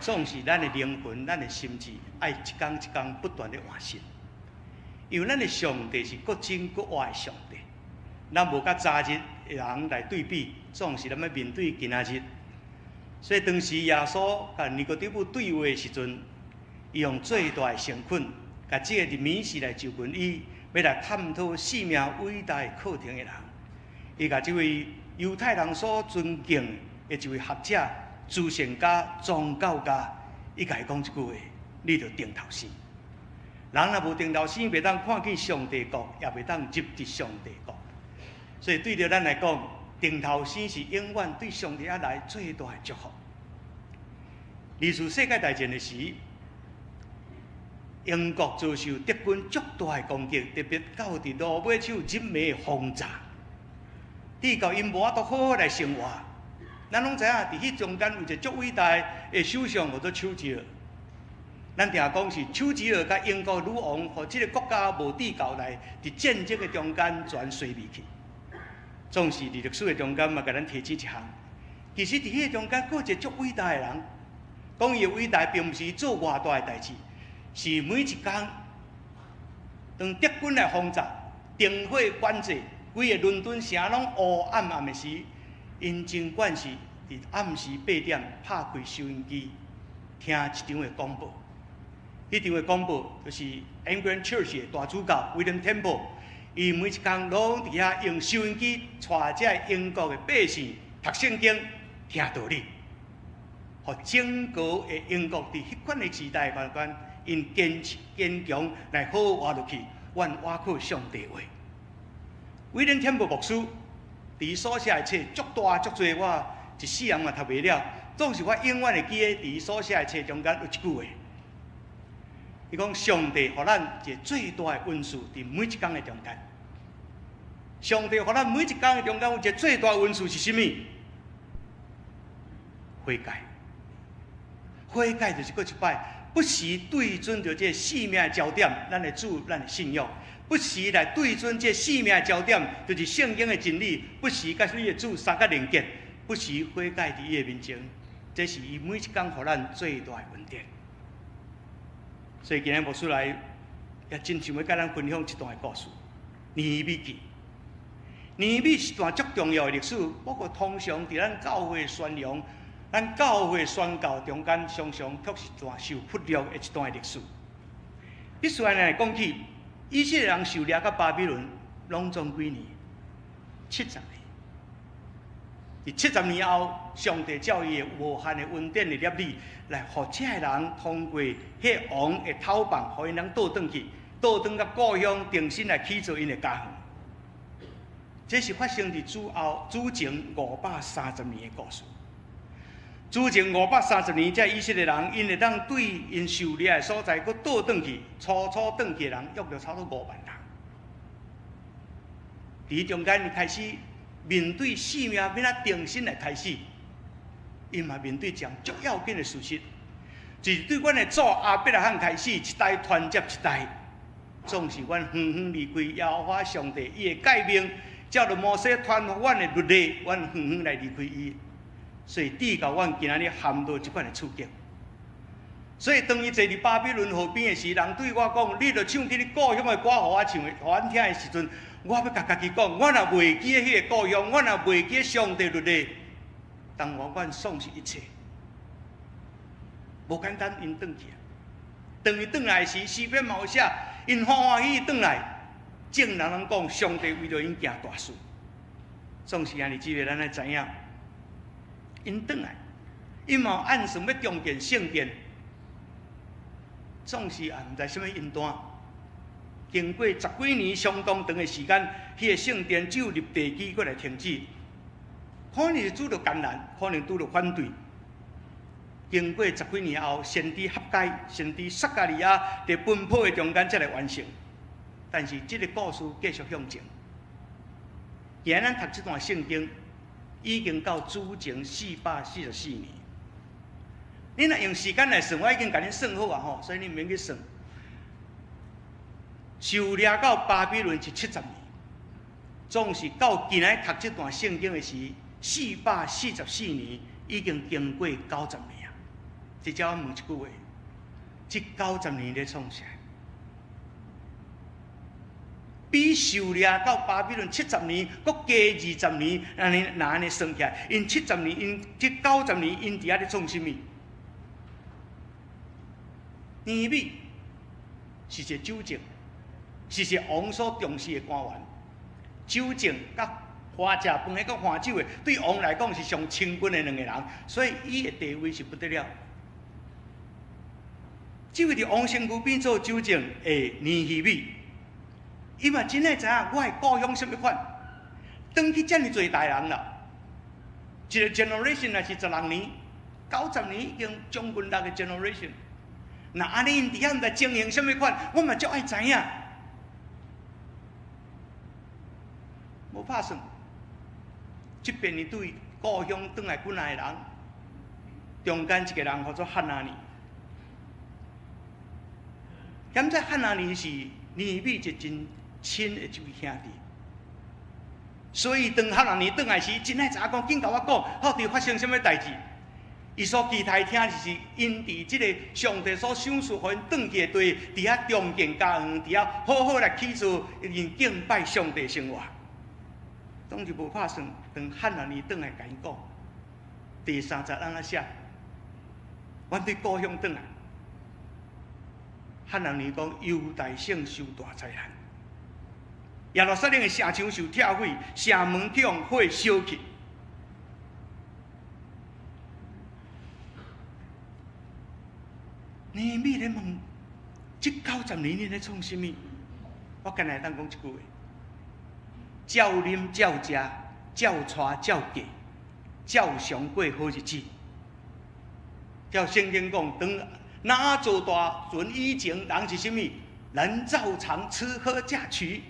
總是咱的靈魂、咱的心志，愛一工一工不斷的換新。因為咱的上帝是閣真閣活的上帝，咱無佮昨日的人來對比，總是咱欲面對今仔日。所以當時耶穌佮尼哥底母對話的時陣，伊用最大的誠懇，共這个佇暝時來就近伊，欲來探討生命偉大課程的人，伊共這位猶太人所尊敬的一位學者、慈善家、宗教家，伊共伊講這句話：你著重頭生。人若無重頭生，袂當看見上帝國，也袂當入佇上帝國。所以對著咱來講，重頭生是永遠對上帝遐來最大的祝福。二次世界大戰的時，英國遭受德軍足大的攻擊，特別到佇羅馬手入暝的轟炸，直到𪜶無法度好好來生活。咱攏知影，佇彼中間有一个足偉大的首相叫做丘吉爾。咱定講是丘吉爾佮英國女王，予這个國家無至到來佇戰爭的中間全衰微去。總是佇歷史的中間嘛，共咱提醒一項。其實佇彼个中間，閣有一个足偉大的人，講伊的偉大，並毋是做偌大的代誌，是每一工當德軍來轟炸、燈火管制，規个倫敦城攏烏暗暗的時，𪜶真慣勢佇暗時8點拍開收音機，聽一場的廣播。彼場的廣播就是 Anglican Church 的大主教 William Temple，伊每一工攏佇遐用收音機帶這个英國的百姓讀聖經、聽道理，予整個的英國佇彼款的時代關關，𪜶堅堅強來好好活落去，阮倚靠上帝話。William Temple 牧師佇伊所寫的冊足大足濟，我一世人嘛讀袂了。總是我永遠會記得佇伊所寫的冊中間有一句話。伊講上帝予咱一個最大的恩賜，佇每一工的中間。上帝予咱每一工的中間有一個最大的恩賜是啥物？悔改。悔改就是閣一擺，不時對準著這個生命的焦點，咱的主，咱的信仰，不時來對準這個生命的焦點，就是聖經的真理，不時佮你的主相佮連結，不時悔改佇伊的面前，這是伊每一工予咱最大的恩典。所以今日牧師來，也真想欲佮咱分享這段的故事。尼希米記，尼希米是段足重要的歷史，不過通常佇咱教會宣揚、咱教會宣教中間，常常卻是段受忽略的一段的歷史。必須按呢來講起，以色列人受掠到巴比倫，攏總幾年？七十年。佇七十年後，上帝照伊的無限的恩典的憐憫，來予這个人通過彼个王的討辦，予𪜶人倒轉去，倒轉到故鄉，重新來起造𪜶的家園。這是發生佇主後主前530年的故事。主前五百三十年，這以色列人，𪜶會當對𪜶受掠的所在，閣倒轉去，初初轉去的人，約著差不多5萬人。佇中間，伊開始面對生命欲按怎重新來開始，伊嘛面對一項足要緊的事實，就是對阮的祖亞伯拉罕開始，一代傳接一代，總是阮遠遠離開耶和華上帝伊的誡命，照著摩西傳予阮的律例，阮遠遠來離開伊，所以致到阮今仔日陷入這款的處境。所以當伊坐佇巴比倫河邊的時，人對我講：你著唱起你故鄉的歌，予我唱，予阮聽的時陣，我欲共家己講，我若袂記得彼個故鄉，我若袂記得上帝律例，當我阮喪失一切，無簡單，𪜶轉去啊！當伊轉來時，詩篇嘛有寫，𪜶歡歡喜喜轉來，眾人攏講上帝為著𪜶行大事。總是兄弟姊妹，咱愛知影，𪜶轉來，𪜶嘛有按算欲重建聖殿，總是也毋知啥物因端。經過十幾年相當長的時間，彼個聖殿只有立地基，閣來停止。可能是拄著艱難，可能拄著反對。經過十幾年後，先知哈該、先知撒迦利亞佇奔波的中間才來完成。但是這个故事繼續向前。今仔咱讀這段聖經，已經到主前444年。你若用時間來算，我已經共恁算好啊吼，所以你毋免去算。受掠到巴比倫是七十年，總是到今仔讀這段聖經的時，444年已經經過90年啊。這才我問一句話：這九十年咧創啥？比受掠到巴比倫七十年，閣加二十年，按呢若按呢算起來，𪜶七十年，𪜶這九十年，𪜶佇遐咧創啥物？尼希米是一個酒政，是一個王所重視的官員。酒政佮歡食飯的佮喝酒的，對王來講是上親近的兩個人，所以伊的地位是不得了。這位佇王身軀邊做酒政的尼希米，伊嘛真愛知影我的故鄉啥物款，轉去遮爾濟代人啦，一個 generation 若是十六年、九十年已經將近六個 generation。若按呢𪜶佇遐毋知經營啥物款，我嘛足愛知影。無拍算，這邊伊對故鄉轉來幾若個人，中間一個人號做漢拿尼。現在漢拿尼是尼希米一個真親的一位兄弟，所以當漢拿尼轉來時，真愛知影講，緊共我講，到底發生啥物代誌？伊所期待聽就是𪜶佇這个上帝所賞賜予𪜶轉去的地，佇遐重建家園，佇遐好好來起厝，𪜶敬拜上帝生活。總是無拍算，當漢拿尼轉來共𪜶講，第三節按怎寫？阮對故鄉轉來。漢拿尼講猶大省受大災難，耶路撒冷的城牆受拆毀，城門去予火燒去。尼希米咧問：這九十年你咧創啥物？我干焦會當講一句話：照啉照食，照娶照嫁，照常過好日子。照聖經講，當哪做大船以前，人是啥物？人照常吃喝嫁娶，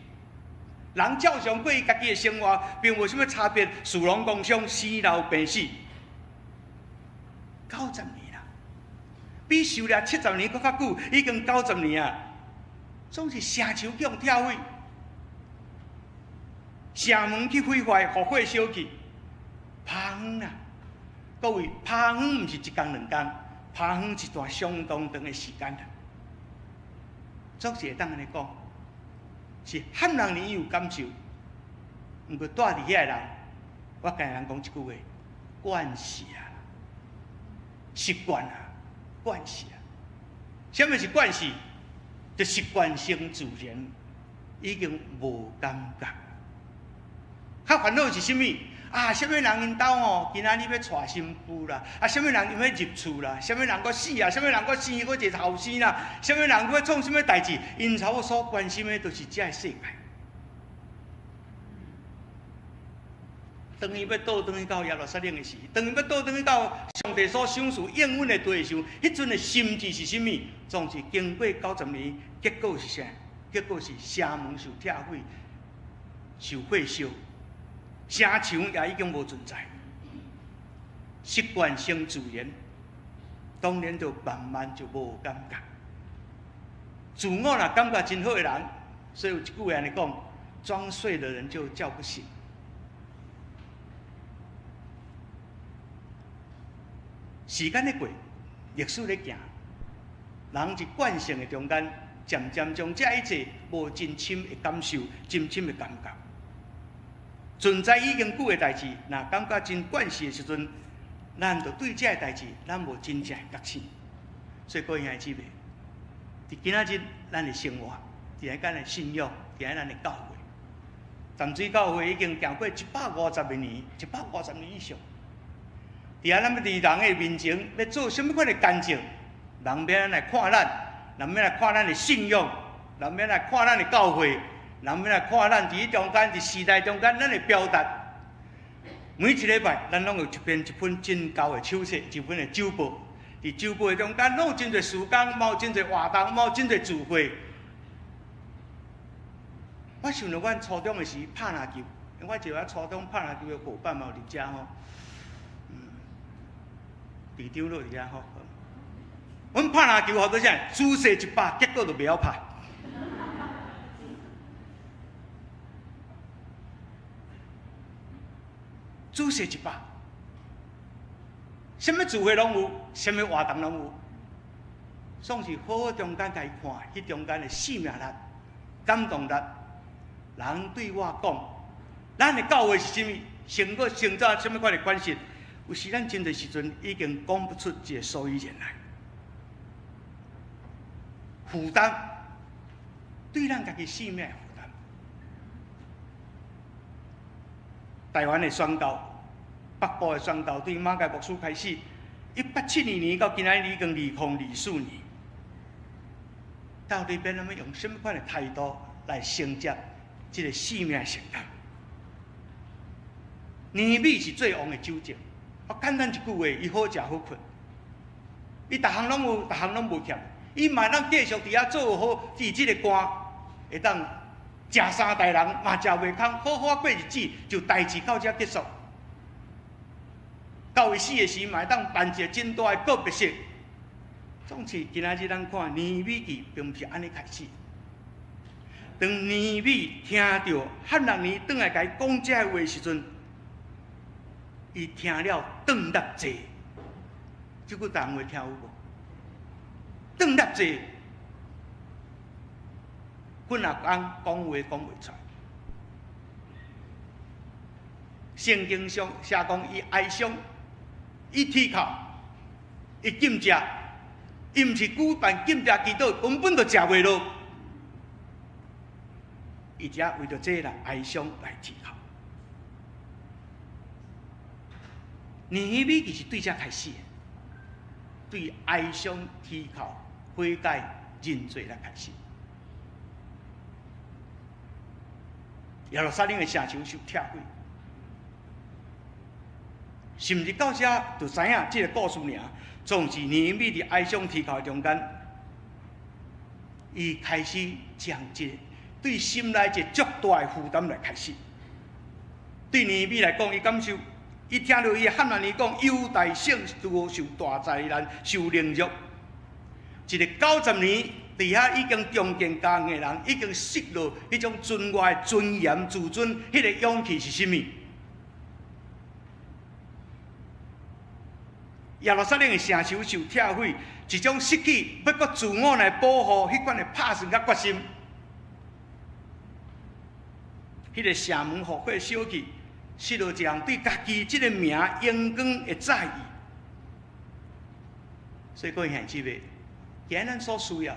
人照常過家己的生活，並無啥物差別。士農工商，生老病死，九十年啦，比受掠七十年閣較久，已經九十年啊！總是城牆去予拆毀，城門去毀壞，予火燒去，拍遠啊！各位，拍遠毋是一工兩工，拍遠一段相當長的時間啦。總是會當按呢講，是漢人伊有感受，毋過蹛佇遐的人，我共人講一句話：慣勢啊，習慣啊，慣勢啊。啥物是慣勢？就習慣性自然，已經無感覺。較煩惱是啥物？啊，啥物人𪜶兜吼，今仔日欲娶新婦啦？啊，啥物人𪜶欲入厝啦？啥物人閣死啊？啥物人閣生閣一个後生啦？啥物人閣欲創啥物代誌？𪜶差不多所關心的，都是這个世界。當伊欲倒轉去到耶路撒冷的時，當伊欲倒轉去到上帝所賞賜應允的地的時候，彼陣的心志是啥物？總是經過九十年，結果是啥？結果是城門受拆毀，受火燒，城牆也已經無存在。習慣成自然，當然就慢慢就無感覺。自我若感覺真好的人，所以有一句話按呢講：裝睡的人就叫不醒。時間咧過，歷史咧行，人佇慣性的中間，漸漸將這一切無真深的感受、真深的感覺。存在已經久的代誌，若感覺真慣勢的時陣，咱就對這个代誌，咱無真正的覺醒。所以各位兄弟姊妹，佇今仔日咱的生活，佇咱的信仰，佇咱的教會，淡水教會已經行過150年，150年以上。佇遐咱欲佇人的面前，欲做啥物款的見證？人欲按怎來看咱，人欲來看咱的信仰，人欲來看咱的教會，人欲來看咱佇中間，佇時代中間，咱的表達。每一禮拜，咱攏有一篇一本真厚的手冊，一本的週報。佇週報的中間，攏有真濟時間，嘛有真濟活動，嘛有真濟聚會。我想著阮初中的時拍籃球，因為我一個初中拍籃球的夥伴嘛有佇遮吼。隊長都佇遮吼。阮拍籃球號做啥？姿勢一百，結果就袂曉拍。姿勢一百，啥物聚會攏有，啥物活動攏有，總是好好中間共伊看，彼中間的生命力、感動力。人對我講，咱的教會是啥物？成個成長啥物款的關係？有時咱真濟時陣已經講不出一個所以然來。負擔對咱家己生命的負擔。台灣的宣教，北部的宣教，對馬偕牧師開始，1872年到今仔日已經2024年。到底欲按怎用啥物款的態度來承接這個生命的承擔？尼希米是最旺的酒政，我簡單一句話，伊好食好睏，伊逐項攏有，逐項攏無欠，伊嘛會當繼續佇遐做好，伊這個官會當食三代人嘛食袂空，好好過日子，就代誌到這結束。到伊死的時，嘛會當辦一個真大的告別式。總是今仔日咱看尼希米記，並毋是按呢開始。當尼希米聽著哈拿尼轉來共伊講這話的時陣，伊聽了頓立坐。這句台灣話聽有無？頓立坐，阮阿公講話講袂出來。聖經上寫講，伊哀傷，伊啼哭，伊禁食，伊毋是舉辦禁食祈禱，根本就食袂落。伊只為著這來哀傷來啼哭。尼希米其實對這開始的，對哀傷啼哭、悔改、認罪來開始。耶路撒冷的城牆受拆毀，是毋是到這就知影這個故事爾？總是尼希米佇哀傷啼哭中間，伊開始將這個對心內一個足大的負擔來開始。對尼希米來講，伊感受，伊聽著伊哈拿尼講，猶大省拄受大災難、受凌辱，一個90年佇遐已經重建家園的人，已經失落彼種尊外尊嚴、自尊，彼個勇氣是啥物？耶路撒冷的城牆受拆毀，一種失去欲閣自我來保護彼款的拍算佮決心。彼個城門予火燒去，失落一項對家己這個名榮光的在意。所以各位兄弟姊妹，今日咱所需要，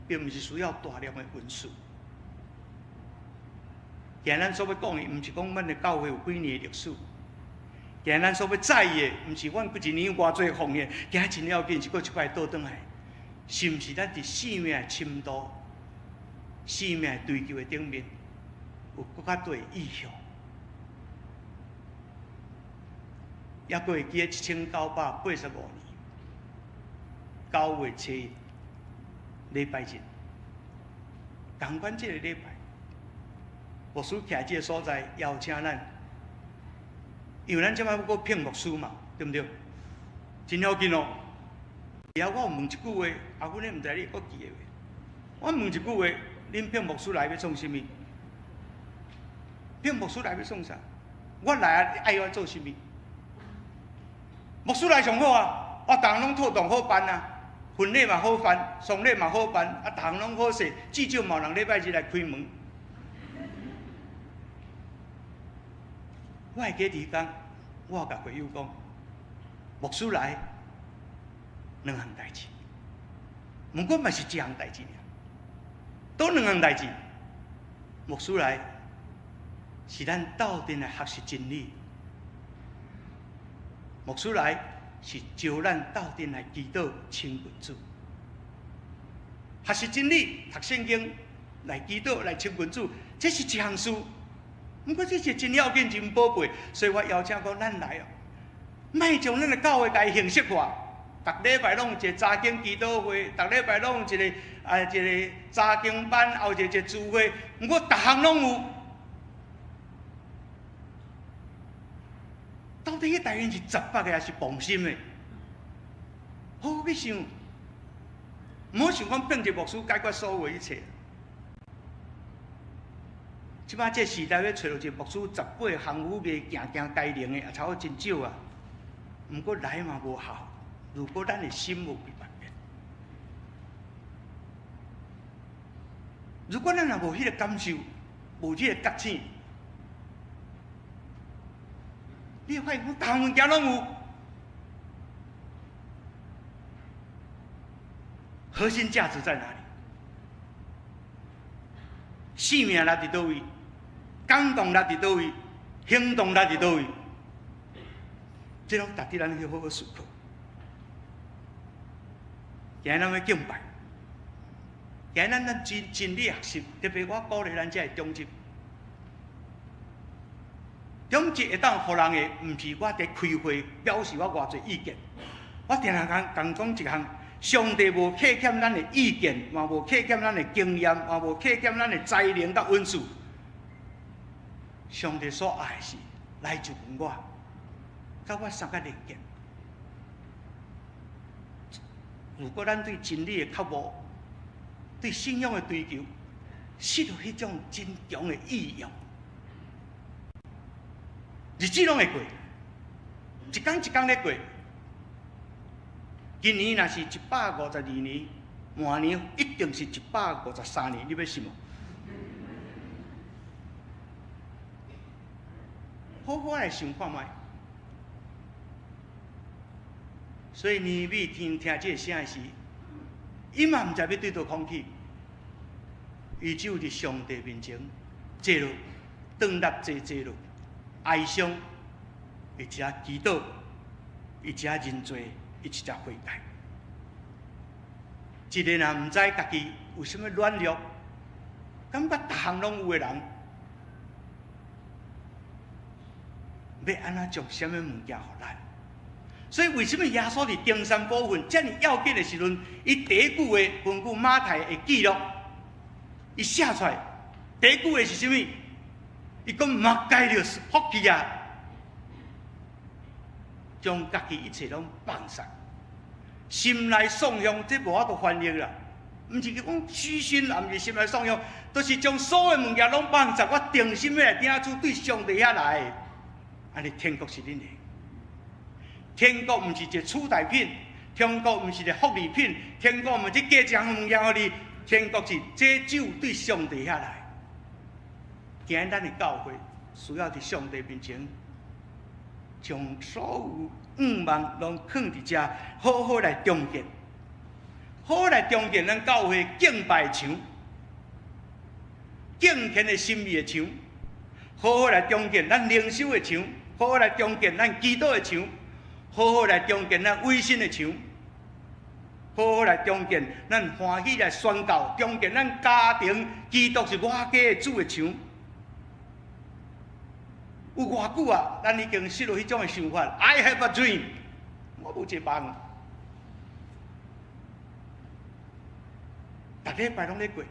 並毋是需要大量的文書。今日咱所欲講的，毋是講咱的教會有幾年的歷史。今日咱所欲在意的，毋是阮幾一年有偌濟奉獻。今日真要緊是閣一擺倒轉來，是毋是咱佇生命的深度、生命的追求的頂面，有閣較大的意向？猶閣會記得1985年9月7日禮拜日，仝款這个禮拜，牧師徛這个所在邀請咱，因為咱這擺欲閣聘牧師嘛，對毋對？真要緊哦。然後我有問一句話，阿阮你毋知你會閣記得袂？我問一句話，恁聘牧師來欲創啥物？聘牧師來欲創啥？我來啊，愛我做啥物？牧師來上好啊，我逐項攏妥當好辦啊，婚禮嘛好辦，喪禮嘛好辦，啊，逐項攏好勢，至少嘛有人禮拜日來開門。我會記得講，我有共會友講，牧師來兩項代誌，毋過嘛是一項代誌爾，佗兩項代誌。牧師來是咱鬥陣來學習真理，牧師來是招咱鬥陣來祈禱親近主，學習真理、讀聖經來祈禱來親近主，這是一項事。毋過這是真要緊、真寶貝，所以我邀請講咱來哦，莫將咱的教會共伊形式化，逐禮拜攏有一個查經祈禱會，逐禮拜攏有一個啊一個查經班，後一個聚會，毋過逐項攏有。到底彼代誌是雜白的，抑是奉心的？好好去想，毋好想講聘一個牧師解決所有一切。這擺這時代欲揣著一個牧師，18項武藝，行行該能的，也差不多真少啊。毋過來嘛無效。如果咱的心無改變，如果咱若無彼個感受，無這個覺醒，你會發現講，逐項物件攏有，核心價值在哪裡？生命力佇佗位？感動力佇佗位？行動力佇佗位？這攏值得咱去好好思考。今日咱欲敬拜，今日咱真真理學習，特別我鼓勵咱遮的長執，長執會當予人的，毋是我佇開會表示我偌濟意見。我定定共講一項，上帝無客欠咱的意見，嘛無客欠咱的經驗，嘛無客欠咱的才能佮恩賜。上帝所愛是來就問我，佮我相佮連結。如果咱對真理的渴慕，對信仰的追求，失去彼種真強的意欲，日子攏會過，一工一工咧過。今年若是152年，明年一定是153年，你欲信無？好好來想看覓。所以尼米聽聽這个聲的時，伊嘛毋知欲對佗空去，伊只有佇上帝面前坐落，轉立坐坐落，哀傷，伊一直祈禱，伊一直認罪，伊一直悔改。一个若毋知家己有啥物軟弱，感覺逐項攏有的人，欲按怎將啥物物件予咱？所以為什麼耶穌佇登山寶訓遮爾要緊的時陣，伊第一句話根據馬太的記錄，伊寫出來第一句話是啥物？伊講目界著福氣啊，將家己一切攏放下，心內頌向，這無法度翻譯啦。毋是講虛心，也毋是心內頌向，都是將所有物件攏放下，我定心欲來聽主對上帝遐來，按呢天國是恁的。天國毋是一個取代品，天國毋是一個福利品，天國毋是加一項物件予你，天國是這只有對上帝遐來。今日咱的教會需要佇上帝面前，將所有願望攏囥佇遮，好好來重建，好好來重建咱教會敬拜牆，敬虔的心意的牆，好好來重建咱靈修的牆，好好來重建咱祈禱的牆。好好來重建咱微信的牆，好好來重建咱歡喜來宣告，重建咱家庭基督是我家的主的牆。有偌久啊？咱已經失去彼種的想法。I have a dream，我無一個夢。逐禮拜攏咧過，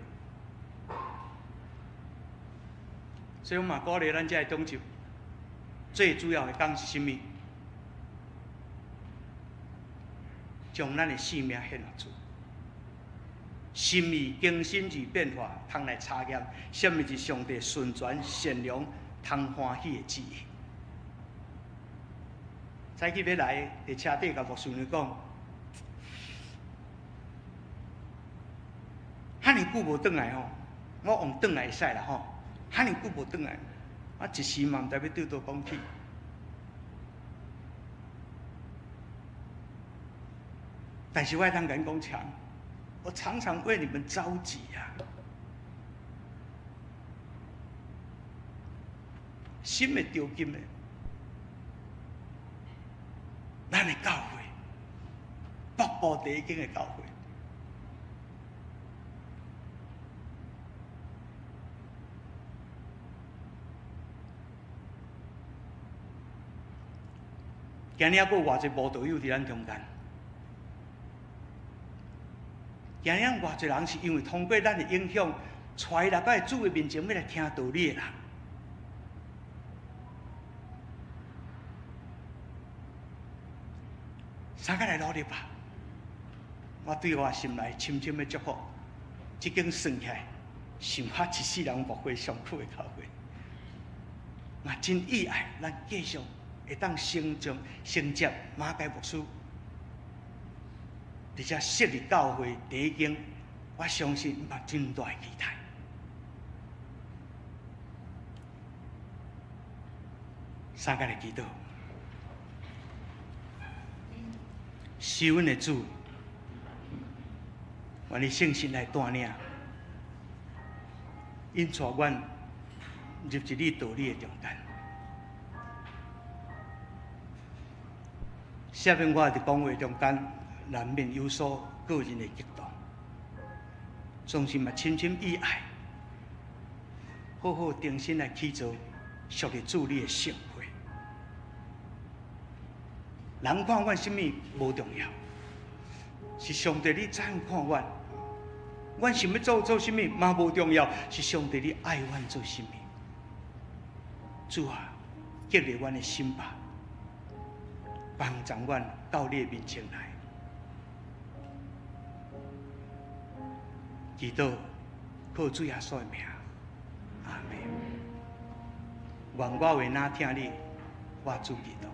所以我嘛鼓勵咱遮的長執，最主要的工是啥物？將咱的性命獻予主，心意更新而變化，通來查驗啥物是上帝純全、善良、通歡喜的旨意。早起欲來，佇車頂共牧師娘講，遐爾久無轉來吼，我用轉來會使啦吼，遐爾久無轉來，我一時嘛毋知欲對佗講起。但是我會當共𪜶講長，我常常為你們着急啊，心會著急的。咱的教會，北部第一間的教會，今日猶閣有偌濟無道友佇咱中間。今日偌濟人是因為通過咱的影響，帶來到主的面前，欲來聽道理的人。相佮來努力吧！我對我心內深深的祝福，這間算起來是我一世人牧會上苦的教會。嘛真意愛，咱繼續會當成就承接馬偕牧師，佇遮設立教會第一間，我相信嘛真大的期待。三個來祈禱，是阮的主，願你聖神來帶領，引帶阮入一你道理的中間。下面我佇講話中間，難免有所個人的激動，總是嘛深深以愛，好好重新來起造屬於主你的聖會。人看阮啥物無重要，是上帝你怎看阮？阮想欲做做啥物嘛無重要，是上帝你愛阮做啥物？主啊，激勵阮的心吧，幫助阮到你的面前來，祈禱靠主耶穌的名，阿門。願我話若疼你，我主基督。